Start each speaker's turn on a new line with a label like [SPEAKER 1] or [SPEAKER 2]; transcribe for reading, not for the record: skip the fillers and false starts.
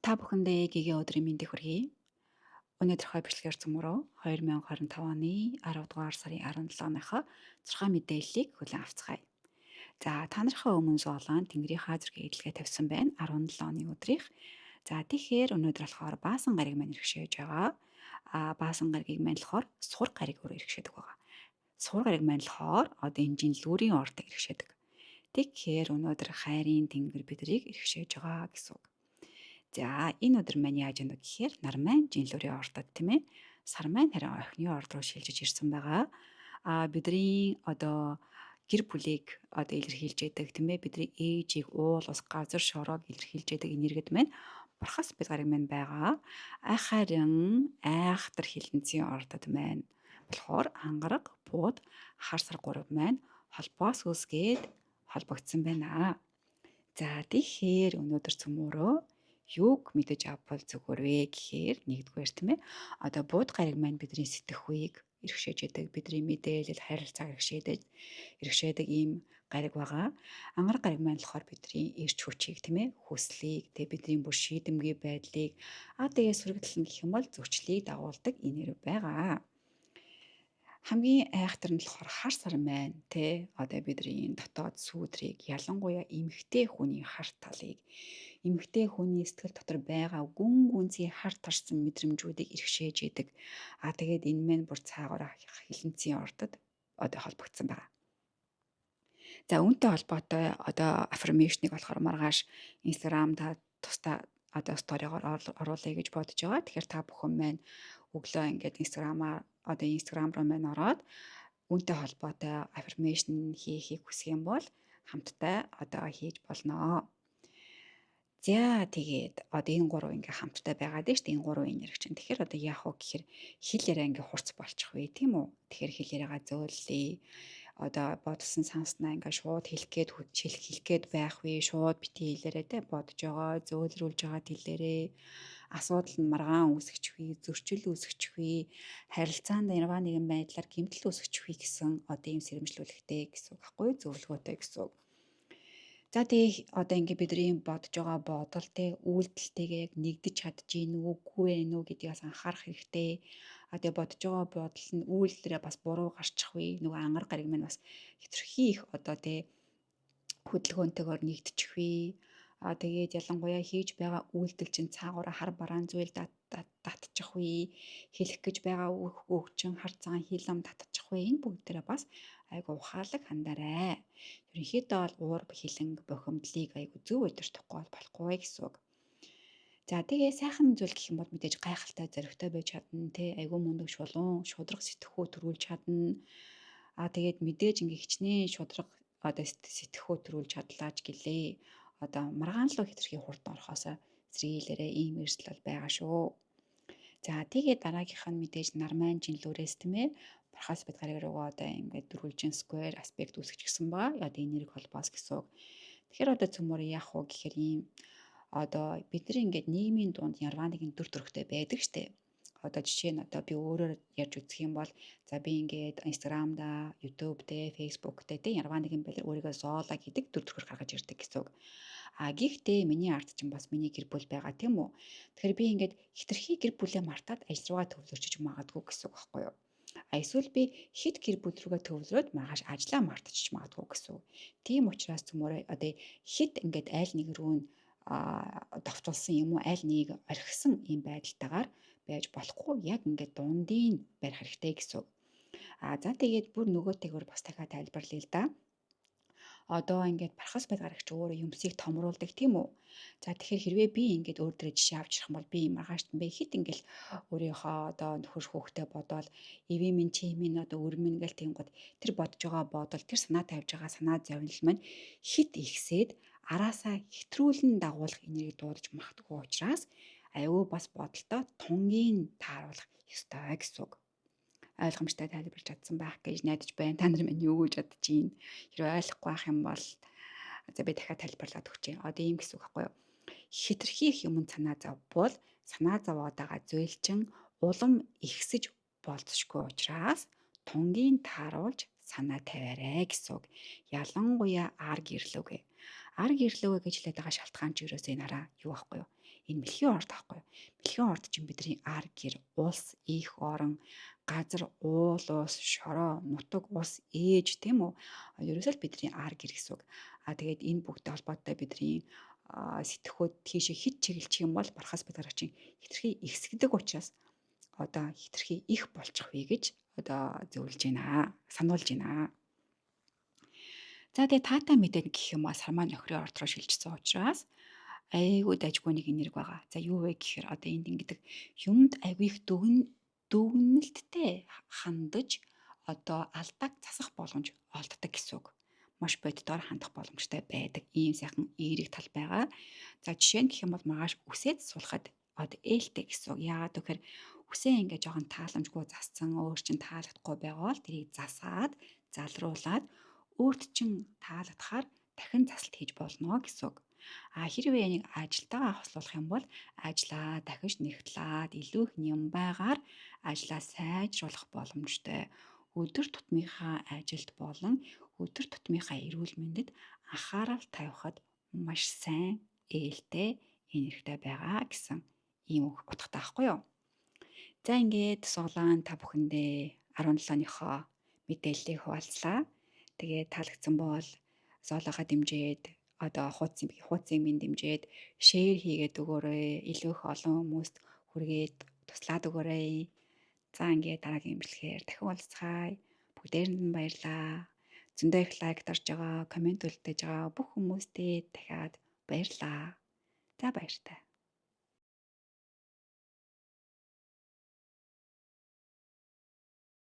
[SPEAKER 1] Та бүхэндээ гэгээ өдрийн мэндийг хүргэе. Өнөөдрийнхөө бичлэгээр цөмөрөө 2025 оны 10 дугаар сарын 17-ныхоо 6 мэдээллийг хүлээн авцгаая. За та нарынхаа өмнө зоолон Тэнгэрийнхаа зүрхийг эдлэгээ тавьсан байна 17 оны өдрийнх. За тэгэхээр өнөөдөр болохоор баасан гариг маань иргэшээж байгаа. А баасан гаригийг маань болохоор сур гариг өөр иргэшээдэг байгаа. Сур гариг маань болохоор одоо энэ жинлүүрийн ордог иргэшээдэг. Тэгэхээр өнөөдөр хайрын тэнгэр биднийг иргэшээж байгаа гэсэн үг. За энэ өдөр маань яаж юм бэ гэхээр нар маань жинлүүрийн ордод, тийм ээ. Сар маань харин орхины орд руу шилжиж ирсэн байгаа. А бидний одоо гэр бүлийг одоо илэрхийлж яадаг, тийм ээ. Бидний ээжийг, уул ус, газар шороог илэрхийлж яадаг энергид маань бурхас бид гариг маань байгаа. Харин айхтар хилэнцгийн ордод маань болохоор ангараг, бууд, хар сар гурав маань холбоос үүсгээд холбогдсон байна. За тэгэхээр өнөөдөр цөмөрөө юуг мэдэж авбал зүгээр вэ гэхээр нэгдүгээр, тийм ээ. Одоо бууд гариг маань бидний сэтгэхүйг иргэшээж яадаг, бидний мэдээлэл, харилцааг иргэшээдэг ийм гариг байгаа. Ангараг гариг маань болохоор бидний эрч хүчийг, тийм ээ, хүслийг, тэгээ бидний бүр шийдэмгий байдлыг, тэгээ сөрөг тал нь гэх юм бол зөрчлийг дагуулдаг энерги байгаа. Хамгийн айхтар нь болохоор хар сар маань, тэ, одоо бидний дотоод сүүдрийг, ялангуяа эмэгтэй хүний хар талыг, эмэгтэй хүний сэтгэл дотор байгаа гүн гүнзгий хар тарсан мэдрэмжүүдийг иргэшээж идэг. А тэгээд энэ мэн бүр цаагаараа хилэнцгийн ордод одоо холбогдсон байгаа. За үүнтэй холбоотой одоо affirmation-ыг болохоор маргааш Instagram-да тусдаа одоо story-гоор оруулъя гэж бодож байгаа. Тэгэхээр та бүхэн маань өглөө ингээд Instagram-аар одоо Instagram руу маань ороод үүнтэй холбоотой affirmation хийхийг хүсэх юм бол хамтдаа одоо хийж болно. За тэгээд одоо энэ гурав ингээ хамтдаа байгаад нь шүү дээ, энэ гурван энерги чинь. Тэгэхээр одоо яах вэ гэхээр хэл яриа ингээ хурц болчих вэ, тийм үү? Тэгэхээр хэл яриагаа зөөллөе. Одоо бодсон санснаа ингээ шууд хэлэх гээд хэлэх гээд байх вэ? Шууд бити хэлээрэй те, бодож байгаа, зөөлрүүлж байгаа хэлээрэй. Асуудал нь маргаан үүсгэж вэ, зөрчил үүсгэж вэ, харилцаанд ямарваа нэгэн байдлаар гэмтэл үүсгэж вэ гэсэн одоо ийм сэрэмжлүүлэхтэй гэсэн үг байхгүй, зөвлөгөөтэй гэсэн үг. За тэгээ одоо ингээ бидний бодож байгаа бодол, те, үйлдэлтэйгээ яг нэгдэж чадж гин үү, үгүй ээ нү гэдгийг бас анхаарах хэрэгтэй. А тэгээ бодож байгаа бодол нь үйлдэлээрээ бас буруу гарчих вэ. Нөгөө ангараг гариг маань бас хэтэрхий их одоо те хөдөлгөөнтэйгээр нэгдчих вэ. А тэгээд ялангуяа хийж байгаа үйлдэл чинь цаагаараа хар бараан зүйл татчих вэ. Хэлэх гэж байгаа үг чинь хар цагаан хилам татчих вэ. Энэ бүгдээрээ бас айгу ухаалаг хандарай. Ерөнхийдөө бол уур хилэнг бохимдлыг айгу зөв удирдахгүй бол болохгүй гэсэн үг. За тэгээ сайхан зүйл гэх юм бол мэдээж гайхалтай зоригтой байж чадна, те, айгу мундаг шулуун шударга сэтгэхүй төрүүлж чадна. А тэгээд мэдээж ингээ хичнээн шударга одоо сэтгэхүй төрүүлж чадлаач гэлээ. Одоо маргаан руу хэтэрхий хурдан орохоос сэргийлээрээ, ийм эрсдэл бол байгаа шүү. За тэгээд дараагийнх нь мэдээж нармайн жинлүүрээс, тийм ээ, Бархаас бит гариг руугаа одоо ингээд дөрвөлжин square аспект үүсгэж гисэн байгаа. Одоо энерги холбоос гэсэн үг. Тэгэхээр одоо цөмөр яах вэ гэхээр ийм одоо бид нар ингээд нийгмийн дунд ямарваа нэгэн дүр төрхтэй байдаг штэ. Одоо жишээ нь одоо би өөрөөр ярьж үзэх юм бол за би ингээд Instagram-да, YouTube дээр, Facebook дээр тийм ямарваа нэгэн байдлаар өөрийгөө зоолаа гэдэг дүр төрхөөр гаргаж ирдэг гэсэн үг. А гэхдээ миний ард чинь бас миний гэр бүл байгаа, тийм үү? Тэгэхээр би ингээд хэтэрхий гэр бүлээ мартаад ажил руугаа төвлөрчиж магадгүй гэсэн үг байхгүй юу? А эсвэл би хэд гэр бүл рүүгээ төвлөрөөд маргааш ажлаа мартчих магадгүй гэсэн үг. Тийм учраас цөмөрөө одоо хэд ингээд айл нэг рүү нь довтолсон юм уу, аль нэг орхисон ийм байдалтайгаар байж болохгүй, яг ингээд дундын барих хэрэгтэй гэсэн үг. А за тэгээд бүр нөгөөтэйгөр бас дахиад тайлбарлая л да. Одоо ингээд бархас байд гарагч өөрөө юмсыг томруулдаг, тийм үү? За тэгэхээр хэрвээ би ингээд өөр дөрөө жишээ авч ирэх юм бол би маргааш бэ хэд ингээл өөрийнхөө одоо нөхөр хүүхдээ бодоол эвийн минь, чи минь, одоо өр минь гэл тийм гот тэр бодож байгаа бодол, тэр санаа тавьж байгаа санаа зовнил маань хит ихсээд араасаа хэтрүүлэн дагуулах энерги дуудаж магадгүй учраас аюу бас бодолтой тунгийн тааруулах ёстой гэсэн үг. Ойлгомжтой тайлбарлаж чадсан байх гэж найдаж байна. Та нар минь юу гэж бодож байна? Хэрвээ ойлгохгүй байх юм бол за би дахиад тайлбарлаад өгчээ. Одоо ийм гэсэн үг байхгүй юу? Хэтэрхий их юм санаа зовбол санаа зовоод байгаа зүйл чинь улам ихсэж болцсошгүй учраас тунгийн тааруулж санаа тавиарай гэсэн үг. Ялангуяа ар гэрлүүгээ. Ар гэрлүүгээ гэж хэлээд байгаа шалтгаан ч ерөөсөө энэ хараа юу байхгүй юу? Энэ мэлхийн орд аахгүй юу? Мэлхийн орд чинь бидний ар гэр, улс, их орон, газар, уул уус, шороо, нутаг, ус, ээж тийм үү? Ерөөсөө л бидний ар гэр гэсэн үг. А тэгээд энэ бүгдтэй холбоотой бидний сэтгхүүд тийшээ хит чиглэлчих юм бол бархас битгарах чинь хитрхи ихсгдэг учраас одоо хитрхи их болчих вэ гэж одоо зөвлөж байна. Сануулж байна. За тэгээ таатай мэдээ гэх юм аа сармаа нөхрийн орд руу шилжсэн учраас айгүй дажгүй нэг энерги байгаа. За юу вэ гэхээр одоо энд ингэдэг юмд айгүй их дүгнэлттэй хандаж одоо алдааг засах боломж олддог гэсэн үг. Маш боддоор хандах боломжтой байдаг. Ийм сайхан эерэг тал байгаа. За жишээ нь гэх юм бол маргааш үсээд сулахад одоо ээлтэй гэсэн үг. Яагаад гэхээр үсээ ингээ жоохон тааламжгүй зассан, өөр чин таалагдахгүй байгаа бол тэрийг засаад, залруулад өөрт чин таалагдахаар дахин засалт хийж болно гэсэн үг. А хэрвээ энийг ажилтайгаа хослуулах юм бол ажлаа дахиж нэгтлээд илүү их нямбайгаар ажлаа сайжруулах боломжтой. Өдөр тутмынхаа ажилд болон өдөр тутмынхаа эрүүл мэндэд анхаарал тавихад маш сайн ээлтэй энергитэй байгаа гэсэн ийм утгатай байхгүй юу? За ингээд суглаан та бүхэндээ 17-ныхоо мэдээллийг хуваалцлаа. Тэгээд таалагдсан бол зоолоогоо дэмжиж одоо хуудсын минь дэмжиж шеэр хийгээд өгөөрэй. Илүү их олон хүмүүст хүргээд туслаад өгөөрэй. За ингээд дараагийн имжлэгээр дахин уулзцгаая. Бүгдээрэнд нь баярлалаа. Зөндөө их лайк дарж байгаа, комент үлдээж байгаа бүх хүмүүстээ дахиад баярлалаа. За баяртай.